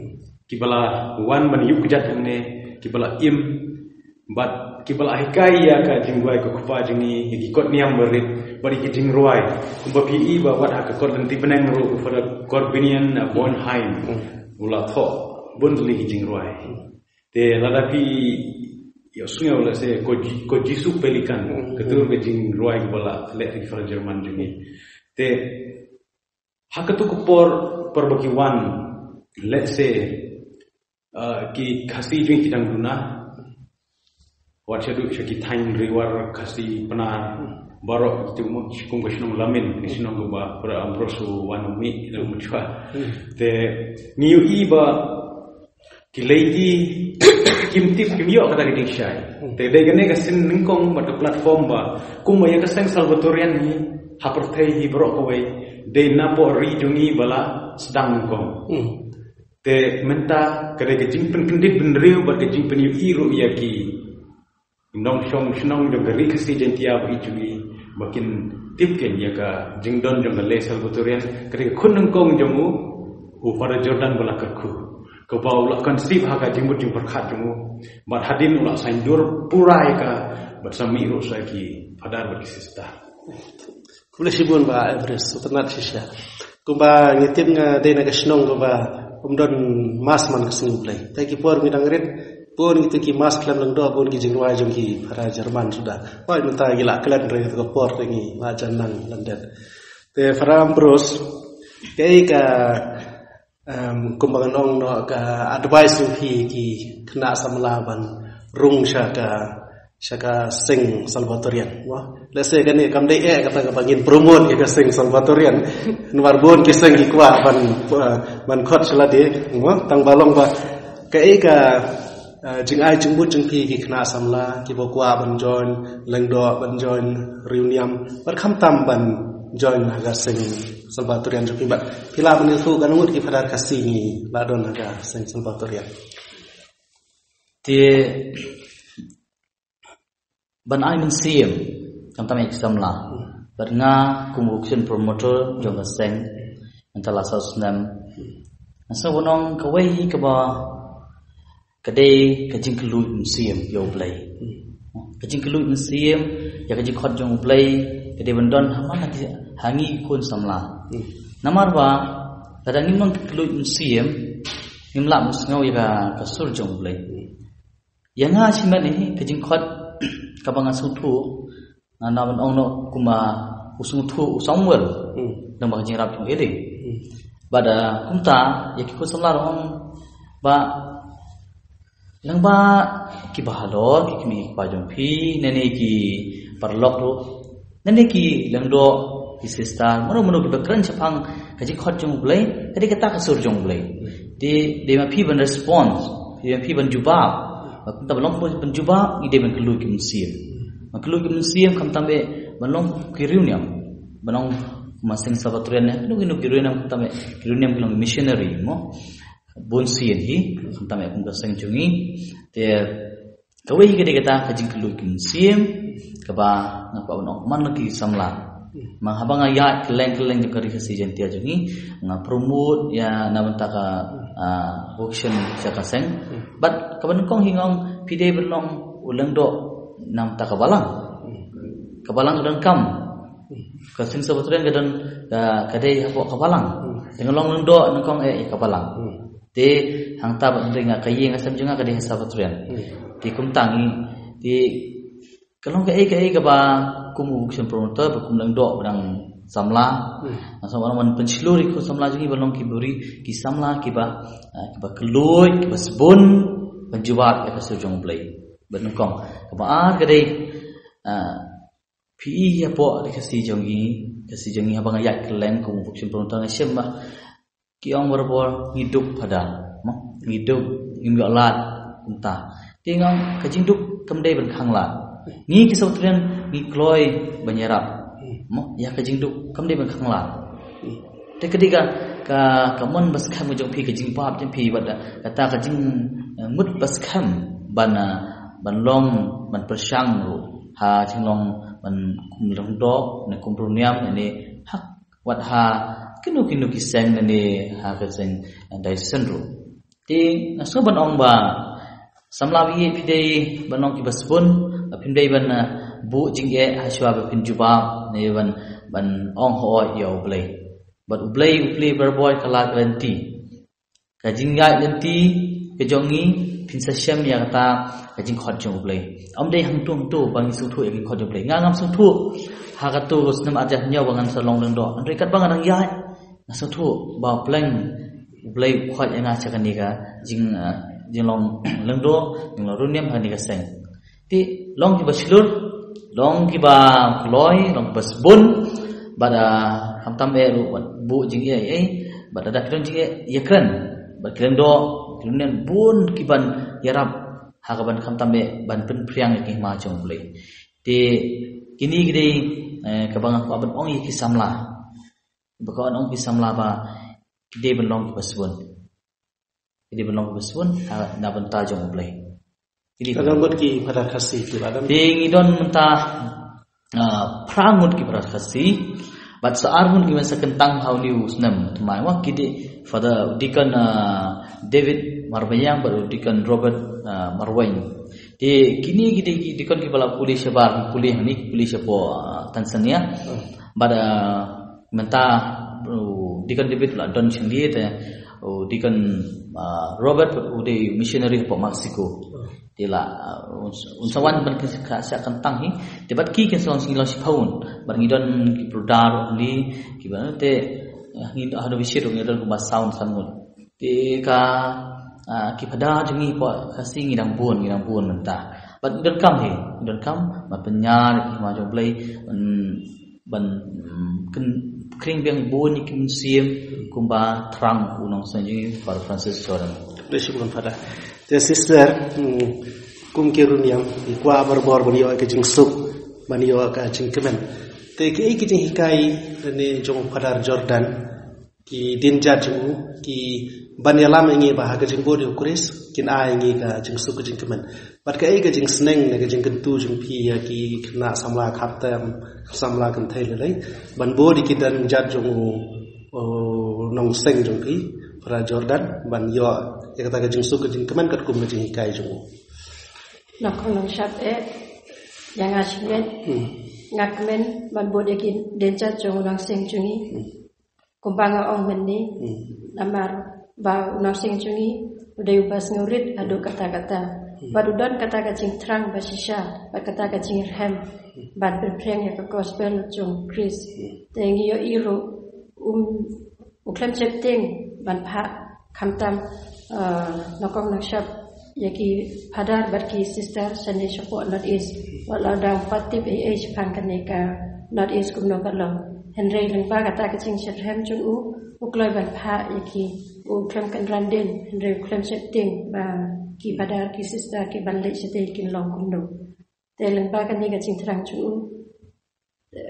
Kiba la wan ban ïuh kjat hangne, kiba la im bad kiba la hikai ïa ka jingduwai ka kpa jong ngi, ïa ki kot niam barit bad ïa ki jingrwai. Kumba phi i ba wat ha ka kot lynti bneng ruh u Father Corbinian, uh, Bornheim u la thoh bun tylli ki jingrwai. Te lada phi ïohsngew lehse ko Ji-, ko Jisu Pelikan, kato ka jingrwai kaba la leh da ki Father German jong ngi. Te ha kato ka por, por ba ki wan, lehse, uh, ki Khasi jong ngi ki dang duna. Wat shaduh sha ki thaiñ Ri War, Khasi, Pnar, baroh kitu mo, kum ka shnong Lamin, ka shnong kaba Brother Ambrose u wan u mih, ïa u mih shuwa. Te ngi ïohi ba ki lei ki kim tip, kim ïoh kata ka jingshai. Te dei kane ka sien nyngkong bad ka platform ba kumba ïa ka seng Salvatorian hi ha pyrthei hi baroh kawei, dei napoh ri jong ngi ba la sdang nyngkong. Te mynta ka dei ka jingpynkyndit bynriew bad ka jingpynïohi ruh ïa ki nongshong shnong jong ka ri Khasi Jaintia ba ïeit jong ngi ba kin tip ken ïa ka jingdon jong ka lay Salvatorian, ka dei ka khun nyngkong jong u, u Father Jordan ba la kyrkhu, kaba u la conceive ha ka jingmut jingpyrkhat jong u. Bad hadien u la saiñdur pura ïa ka bad sa mih ruh sa ki Father bad ki Sister. Khublei shibun Bah Everest, sngewtynnat shisha. Kumba ngi tip nga dei na ka shnong kaba ym don mass man ka sngi U Blei. Te ki por ngi dang rit, bun kitu ki mass khlem lyngdoh, bun ki jingrwai jong ki para German suda. Hooid, mynta ngi la klet hynrei kato ka por te ngi la jan nang lyndet. Te Father Ambrose, kaei ka Em, kumba ngan ong noh, ka advice jong phi ki khynnah samla ban rung sha ka, sha ka seng Salvatorian, mo? Lehse kane kam dei eh kata kaba ngin promote ïa ka seng Salvatorian. Namar bun ki seng ki kwah ban, eh, ban khot sha lade, mo? Tang ba long ba kaei ka Uh, jingai jingbud jong phi ki khynnah samla kiba kwah ban join lyngdoh, ban join riewniam, bad khamtam ban join ha ka seng Salvatorian jong phi, bad phi lah ban ïathuh katno ngut ki Phadar Khasi ngi la don ha ka seng Salvatorian. Te ban ai mynsiem khamtam ïa ki samla. Bad nga kum u vocation promoter jong ka seng mynta la saw snem, nga sngew ban ong kawei kaba ka dei ka jingkylluid mynsiem ïa U Blei. Ka jingkylluid mynsiem ïa ka jingkhot jong U Blei ka dei ban don ha man ha ki, ha ngi ki khun samla. Namar ba lada ngim long ki kylluid mynsiem, ngim lah ban sngew ïa ka, ka sur jong U Blei. Ïa nga shimet hi ka jingkhot kaba nga sngewthuh, nga, nga ban ong noh kumba u sngewthuh u Samuel. Hmm. Dang ba ka jingïarap jong Eli. Hmm. Bad, ah, kumta ïa ki khun samla ruh ong ba lyngba kiba halor, ki kmie ki kpa jong phi, ne ne ki paralok ruh, ne ne ki lyngdoh, ki sister, mano mano kiba kren shaphang ka jingkhot jong U Blei, ka dei kata ka sur jong U Blei. Te dei ma phi ban response, dei ma phi ban jubab. Bad kumta ban long ban jubab, ngi dei ban kylluid ki mynsiem. Ban kylluid ki mynsiem khamtam eh ban long ki riewniam, ban long ma seng Salvatorian ne, kino kino ki riewniam khamtam eh, ki riewniam ki long missionary mo. Bun sien hi khamtam eh kum ka seng jong ngi. Te kawei ka dei kata ka jingkylluid ki mynsiem kaba nga kwah ban ong man la ki samla. Ma haba nga ïaid kylleng kylleng jong ka Ri Khasi Jaiñtia jong ngi, nga promote ïa na bynta ka, ah, vocation sha ka seng. Bad kaba nyngkong hi nga ong phi dei ban long u lyngdoh na bynta ka balang. Ka balang ka donkam. Ka seng Salvatorian ka don, ka, ka dei hapoh ka balang. Te nga long lyngdoh nyngkong eh ïa ka balang. Te hangta bad nga ka ïing ka sem jong nga ka dei ha Salvatorian. Te kumta ngi, te ka long kaei kaei kaba kum u vocation promoter, ba kum lyngdoh ba dang samla. Nga sa wan wan pynshlur ïa ki khun samla jong ngi ban long ki briew, ki samla kiba, ah, kiba kylluid, kiba sbun ban jubab ïa ka sur jong U Blei. Bad nyngkong kaba ar ka dei, ah, phi i hapoh Ri Khasi jong ngi, Khasi jong ngi haba nga ïaid kylleng kum u vocation promoter nga shem ba ki ong barabor ngi duk phada, mo? Ngi duk, ngim ïoh lad kumta. Te nga ong ka jingduk kam dei ban khanglad. Ngi ki Salvatorian ngi kloi ban ïarap, mo? Ïa ka jingduk kam dei ban khanglad. Te ka dei ka, ka, ka mon ba skhem ka jong phi, ka jingbap jong phi bad kata ka jing, eh, mut ba skhem ban, eh, ban long, ban pyrshang ruh ha jinglong ban kum lyngdoh ne kum riewniam ne ha wat ha kino kino ki seng ne ha ka seng, eh, diocesan ruh. Te nga sngew ban ong ba samla ba ïeit phi dei ban long kiba sbun, ba phin dei ban, eh, buh jingeh hashwa ba phin jubab ne ban, ban ong hooid ïa U Blei. Bad U Blei, U Blei barabor ka la ka lynti. Ka jingïaid lynti ka jong ngi phin sa shem ïa kata ka jingkhot jong U Blei. Ym dei hangto hangto ba ngi sngewthuh ïa ka jingkhot jong U Blei. Nga ngam sngewthuh ha kato ka snem arhajar hynñiew ba ngan sa long lyngdoh. Hynrei katba nga dang ïaid nga sngewthuh ba U Blei, U Blei u khot ïa nga sha kane ka jing, ah, jinglong lyngdoh, jinglong riewniam ha kane ka seng. Te long kiba shlur, long kiba kloi, long kiba sbun, bad, ah, khamtam eh ruh bad buh jingeh eh, bad lada ki don jingeh ïakren bad ki lyngdoh, ki lyngdoh bun kiban ïarap ha kaban khamtam eh ban pynphriang ïa ki hima jong U Blei. Te kine ki dei, eh, kaba nga kwah ban ong ïa ki samla. Ba kwah ban ong ki samla ba ki dei ban long kiba sbun. Ki dei ban long kiba sbun, ha, na bynta jong U Blei. Ki dei. Katno ngut ki Phadar Khasi tu, Adam? Te ngi don mynta, ah, phra ngut ki Phadar Khasi. Bad sa ar ngut ngi masa kyntang ha une u snem thymmai, wa ki dei Father Deacon, ah, David Marbaniang bad Deacon Robert, ah, Marwein. Te kine ki dei ki deacon kiba la pule shabar, pule hangne, pule shapoh, ah, Tanzania. Hmm. Bad, ah, mynta, u Deacon David la don shane te, u Deacon, ah, Robert u dei missionary hapoh Mexico. Te la, ah, un, un sa wan ban kin sa, sa kyntang hi. Te bad ki kin sa wan sha ngi long shiphew ngut. Bad ngi don ki brother ni kiba te, ah, ngi don, haduh bishit ngi don kumba saw san ngut. Te ka, ah, ki Phadar jong ngi hapoh Khasi ngi dang bun, ngi dang bun mynta. Bad ngi donkam hi, ngi donkam ban pynïar ïa ki hima jong U Blei, ban, ban, mm, kren, khring biang bun ïa ki mynsiem kumba thrang u nongseng jong ngi Father Francis Jordan. Khublei shibun Father. Te sister, hmm, kum ki riewniam, ki kwah barabor ban ïoh ka jingsuk, ban ïoh ka jingkmen. Te ki ei ki jinghikai lane jong Father Jordan, ki dienjat jong u, ki ban ïalam ïa ngi ba ha ka jingbud ïa u Khrist, kin ai ïa ngi ka jingsuk ka jingkmen. Bad ka ei ka jingsneng ne ka jingkyntu jong phi ïa ki khynnah samla khaptem, samla kynthei lei lei. Ban bud ïa ki dienjat jong u, u nongseng jong phi, Father Jordan, ban ïoh ïa kata ka jingsuk ka jingkmen katkum ka jinghikai jong u. Nongkong nongshap eh, ïa nga sngewbha, Hmm. nga kmen ban bud ïa ki dienjat jong u nongseng jong ngi. Hmm. Kumba nga ong mynne, Hmm. namar ba u nongseng jong ngi u dei uba sngewrit haduh katta katta. Hmm. Bad u don kata ka jingthrang ba shisha, bad kata ka jingrhem, Hmm. ban pynphriang ïa ka gospel jong u Khrist. Hmm. Te ngi ïohi ruh, um, u khlem sheptieng ban phah, khamtam, uh, nongkong nongshap ïa ki Father bad ki sister shane shapoh North East. Wat la dang pat tip ei ei shaphang kane ka North East kumno ka long. Hynrei lyngba kata ka jingshitrhem jong u, u kloi ban phah ïa ki, u khlem kynran dien, hynrei u khlem sheptieng ba ki Father ki sister ki ban leit shatei kin long kumno. Te lyngba kane ka jingthrang jong u,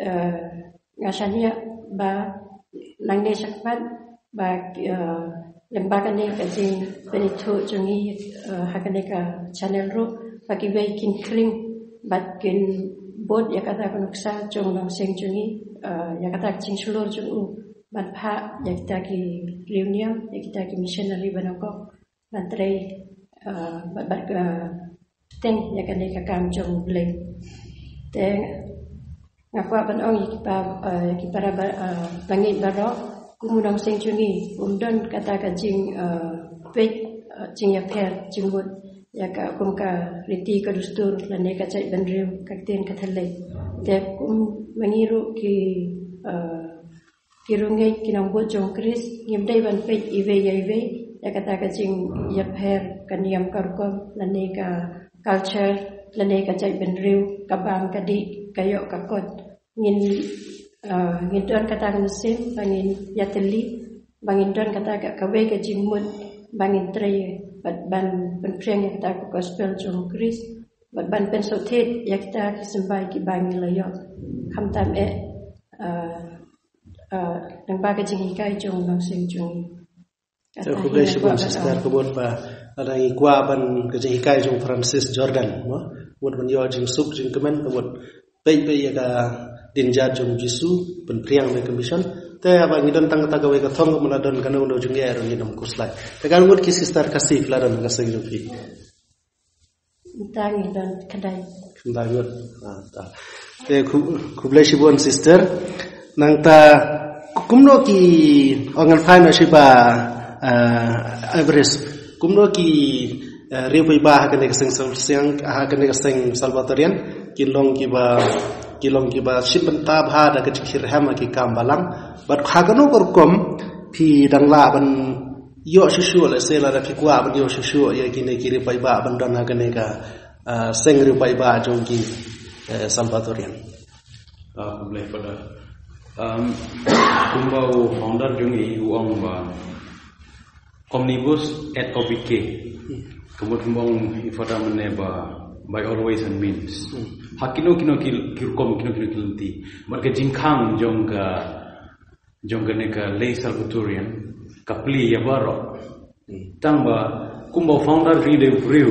eh, nga shaniah ba nangne shakhmat ba, eh, lyngba kane ka jingpynithuh jong ngi, eh, ha kane ka channel ruh, ba kiwei kin khring bad kin bud ïa kata ka nuksa jong u nongseng jong ngi, eh, ïa kata ka jingshlur jong u ban phah ïa kita ki riewniam, ïa kita ki missionary ba nyngkong ban trei, eh, bad, bad, eh, teng ïa kane ka kam jong U Blei. Te nga kwah ban ong ïa ki pa, eh, ki para ba, eh, bangeit baroh, kum u nongseng jong ngi, um don kata ka jing, eh, peit, eh, jingïapher jingmut ïa ka kum ka riti ka dustur lane ka jaitbynriew ka ktien ka thylliej. Te kum ma ngi ruh ki, eh, ki riewngeit ki nongbud jong u Khrist, ngim dei ban peit iwei ïa iwei ïa kata ka jingïapher ka niam ka rukom lane ka culture lane ka jaitbynriew, ka bam ka dih, ka ïoh ka kot. Ngin, ah, ngin don kata ka mynsiem ba ngin ïatylli, ba ngin don kata ka, kawei ka jingmut ba ngin trei bad ban pynphriang ïa kata ka gospel jong u Khrist, bad ban pynsngewthuh ïa kita ki symbai kiba ngi la ïoh. Khamtam eh, ah, ah, lyngba ka jinghikai jong u nongseng jong ngi. Te khublei shibun sister, ka mut ba lada ngi kwah ban ka jinghikai jong Francis Jordan, mo, mut ban ïoh jingsuk jingkmen, ka mut peit peit ïa ka dienjat jong Jisu, pynphriang ïa ka mission. Te haba ngi don tang kata kawei ka thong, ka mut la don kano kano jingeh ruh ngin ym khuslai. Te ka mut ki sister Khasi la don ka seng jong phi. Tang i don kdai. Kdai ngut. Ah, ta. Te khu-, khublei shibun sister. Nangta kumno ki organ final shiba, ah, Everest. Kumno ki, ah, riewpaidbah ha kane ka seng Sal-, seng, ha kane ka seng Salvatorian. Ki long kiba, ki long kiba shim bynta bha da ka jingkyrhai ha ki kam balang. Bad ha kano ka rukom phi dang lah ban ïoh shuh shuh, lehse lada phi kwah ban ïoh shuh shuh ïa kine ki riewpaidbah ban don ha kane ka, ah, seng riewpaidbah jong ki, eh, Salvatorian. Ah, khublei Father. Um, kumba u founder jong ngi u ong ba omnibus et obike. Ka mut kumba ong i Father mynne ba by all ways and means. Hmm. Ha kino kino ki, ki rukom, kino kino ki lynti. Bad ka jingkhang jong ka jong kane ka lei Salvatorian, ka plie ïa baroh. Hmm. Tang ba, kumba u founder jong ngi u dei u briew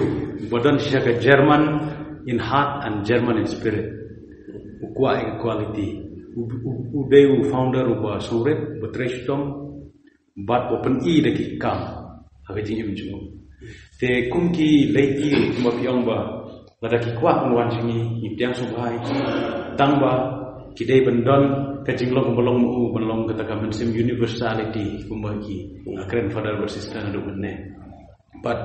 ba don shisha ka German in heart and German in spirit. U kwah ïa ka equality. U, u, u dei u founder uba sngewrit, uba trei shitom, bad uba pyni da ki kam ha ka jingim jong u. Te kum ki lei, kumba phi ong ba lada ki kwah ban wan sha ngi, ngin pdiang sngewbha. Tang ba ki dei ban don ka jinglong ba long ma u, ban long kata ka mynsiem universality, kumba ki, ah, kren Father bad Sister naduh mynne. Bad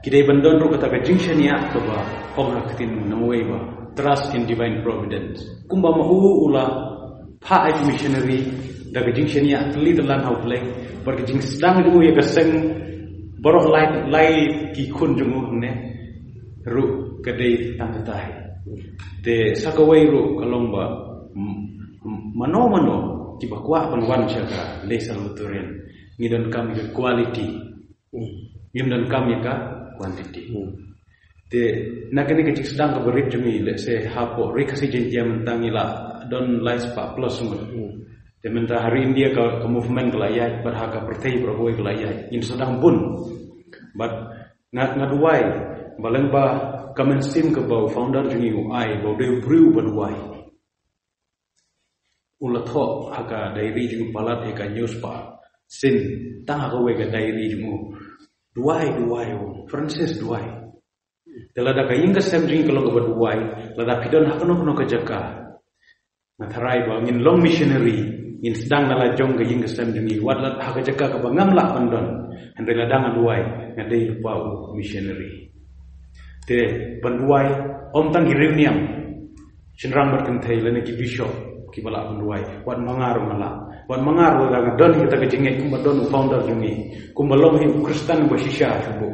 ki dei ban don ruh kata ka jingshaniah kaba ong ha ka ktien nongwei ba trust in divine providence. Kumba ma u u la phah ïa ki missionary da ka jingshaniah tylli tyllan ha U Blei, bad ka jingsdang jong u ïa ka seng baroh lai, lai ki khun jong u hangne ruh ka dei tang kata hi. Te sa kawei ruh ka long ba, m-, m-, mano mano kiba kwah ban wan sha ka lei Salvatorian, ngi donkam ïa ka quality. Ngim donkam ïa ka Wan titi. Te na kane ka jingsdang kaba rit jong ngi, let's say, hapoh Ri Khasi Jaiñtia mynta ngi la don lai spah plus ngut. Te mynta ha ri India ka, ka movement ka la ïaid, bad ha ka pyrthei baroh kawei ka la ïaid. Ngin sdang bun. Bad nga, nga duwai ba lyngba ka mynsiem kaba u founder jong ngi u ai, ba u dei u briew ba duwai. U la thoh ha ka diary jong u palat ïa ka hynñiew spah sien, tang ha kawei ka diary jong u. Duwai, duwai u Francis, duwai. Te lada ka ïing ka sem jong ngi ka long kaba duwai, lada phi don ha kano kano ka jaka, nga tharai ba ngin long missionary, ngin sdang na la jong ka ïing ka sem jong ngi, wat la ha ka jaka kaba ngam lah ban don. Hynrei lada nga duwai, nga dei lypa u missionary. Te ban duwai, ym tang ki riewniam, shynrang bad kynthei lane ki bishop kiba lah ban duwai. Wat ma nga ruh nga lah. Wat ma nga ruh lada nga don hi kata ka jingngeit kumba don u founder jong ngi, kumba long hi u Khristan ba shisha shuh.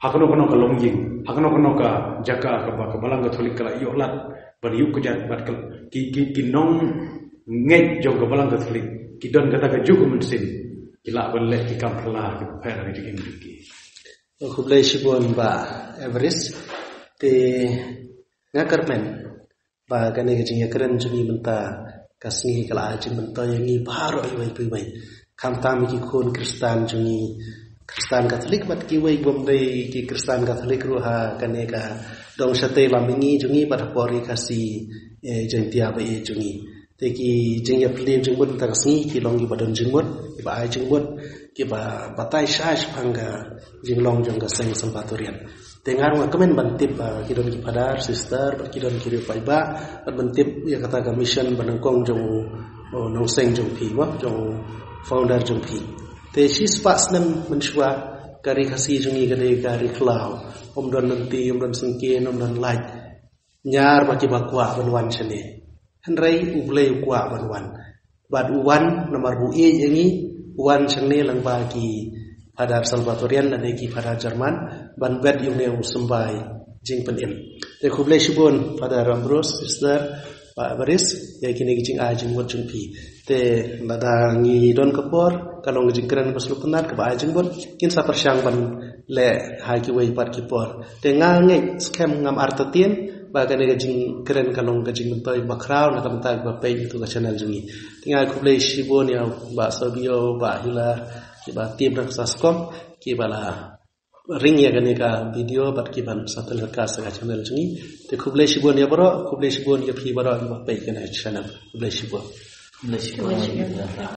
Ha kano kano ka longïing, ha kano kano ka jaka kaba ka Balang Katholik ka la ïoh lad ban ïuh kjat bad ka, ki, ki, ki nongngeit jong ka Balang Katholik ki don kata kajuh ka mynsiem, ki lah ban leh ki kam phylla kiba pher ha ka jingim jong ki. Khublei shibun Bah Everest. Te nga kyrmen ba kane ka jingïakren jong ngi mynta ka sngi ka la ai jingmyntoi ïa ngi baroh iwei pa iwei, khamtam ki khun Khristan jong ngi, Khristan Katholik bad kiwei bym dei ki Khristan Katholik ruh ha kane ka dong shatei lam mihngi jong ngi bad ha pori Khasi, eh, Jaiñtia ba ïeit jong ngi. Te ki jingïapyllun jingmut mynta ka sngi ki long kiba don jingmut, kiba ai jingmut, kiba batai shai shaphang ka jinglong jong ka seng Salvatorian. Te nga ruh nga kmen ban tip ba ki don ki phadar, sister, bad ki don ki riew paidbah, bad ban tip ïa kata ka mission ba nyngkong jong u nongseng jong phi, mo, jong u founder jong phi. Te shispah snem mynshuwa ka Ri Khasi jong ngi ka dei ka ri khlaw. Ym don lynti, ym don syngkien, ym don light. Ñiar ba kiba kwah ban wan shane. Hynrei U Blei u kwah ban wan. Bad u wan namar ba u ïeit ïa ngi, u wan shane lyngba ki phadar Salvatorian lane ki phadar German, ban bet ïa une u symbai jingpynim. Te khublei shibun Father Ambrose, sister, Bah Everest, ïa kine ki jingai jingmut jong phi. Te lada ngi don ka por, ka long ka jingkren ba sngewtynnat kaba ai jingmut, ngin sa pyrshang ban leh ha kiwei pat ki por. Te nga ngeit skhem ngam artatien ba kane ka jingkren ka long ka jingmyntoi ba khraw na ka bynta kiba peit ïa ka channel jong ngi. Te nga khublei shibun ïa Bah Sobio, Bah Hila, kiba tip na ka Saskom, kiba la ring ïa kane ka video bad kiban sa telecast ha ka channel jong ngi. Te khublei shibun ïa baroh, khublei shibun ïa phi baroh kiba peit kane ka channel. Khublei shibun. Khublei shibun.